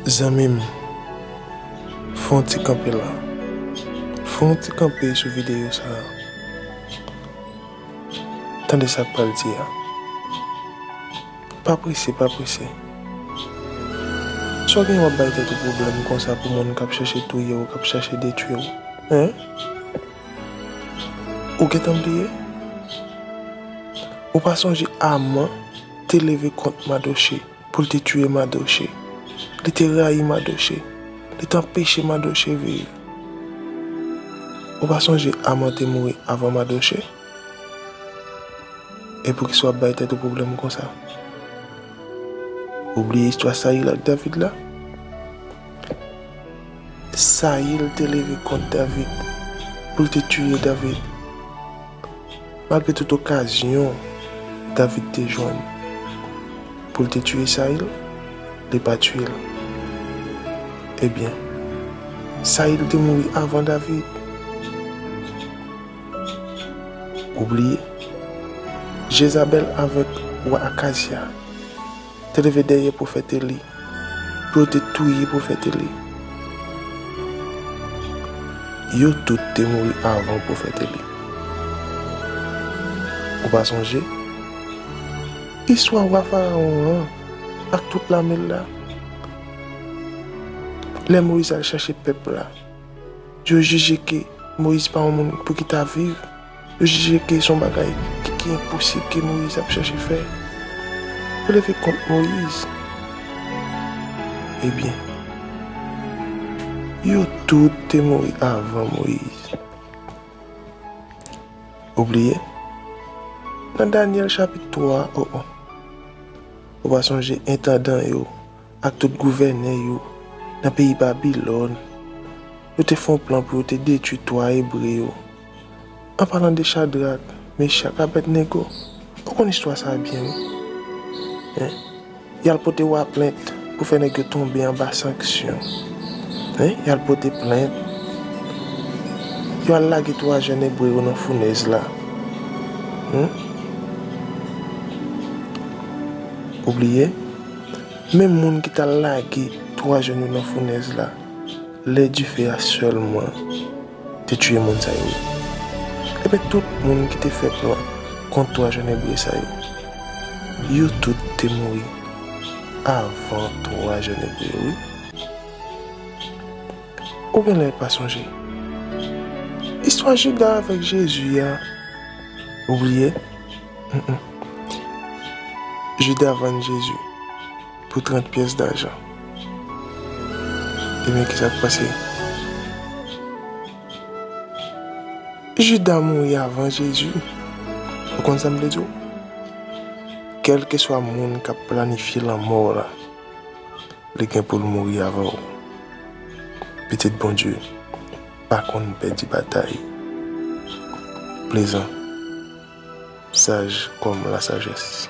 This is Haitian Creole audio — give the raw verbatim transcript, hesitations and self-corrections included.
Zanmi m, fè yon ti kanpe la. Fè yon ti kanpe sou videyo sa a. Tande sa k pral di a. Pa prese, pa prese. Sa w gen w ap bay tèt ou pwoblèm konsa pou moun k ap chèche touye w, k ap chèche detwi w? Hen? Ou gentan bliye? Ou pa sonje Aman te leve kont Madoche pou l te tiye Madoche? Li te rayi Madoche. Li te anpeche Madoche viv. Ou pa sonje Aman te mouri avan Madoche? E poukisa w ap bay tèt ou pwoblèm konsa? Ou bliye istwa Sayil ak David la? Sayil te leve kont David pou l te tiye David. Malgre tout okazyon David te jwenn pou l te tiye Sayil, li pa tiye l. Ebyen, Sayil te mouri avan David. Ou bliye? Jezabèl avèk wa Akazya te leve dèyè pwofèt Eli pou yo te touye pwofèt Eli. Yo tout te mouri avan pwofèt Eli. Ou pa sonje? Istwa wa Farawon an ak tout lame l la. Lè Moyiz al chache pèp la, yo jije ke Moyiz pa yon moun pou ki ta viv. Yo jije ke se yon bagay ki, ki enposib ke Moyiz ap chache fè. Yo leve kont Moyiz. Ebyen, yo tout te mouri avan Moyiz. Ou bliye? Nan Danyèl chapit twa, o, o. Ou pa sonje entandan yo ak tout gouvènè yo nan peyi Babilòn, yo te fè yon plan pou yo te detwi twa Ebre yo. An palan de Chadrak, Mechak, Abèdnego, ou konn istwa sa a byen, wi. Hen? Y al pote wa plent pou fè nèg yo tonbe anba sanksyon. Hen? Y al pote plent. Yo al lage twa jèn Ebre yo nan founèz la. Hen? Ou bliye? Menm moun ki t al lage twa jèn yo nan founèz la, lè dife a sèlman te tiye moun sa yo. Ebyen, tout moun ki te fè plan kont twa jèn Ebre sa yo, yo tout te mouri avan twa jèn Ebre yo, wi. Ou genlè pa sonje istwa Jida avèk Jezi a? Ou bliye? Mm, mm. Jida vann Jezi pou trant pyès dajan. Ebyen, kisa k pase? Jida mouri avan Jezi. Ou konn sa m vle di w? Kèlkeswa moun k ap planifye lanmò w la, li gen pou l mouri avan w. Pitit Bondye pa konn pèdi batay. Plezan, saj kòm lasajès.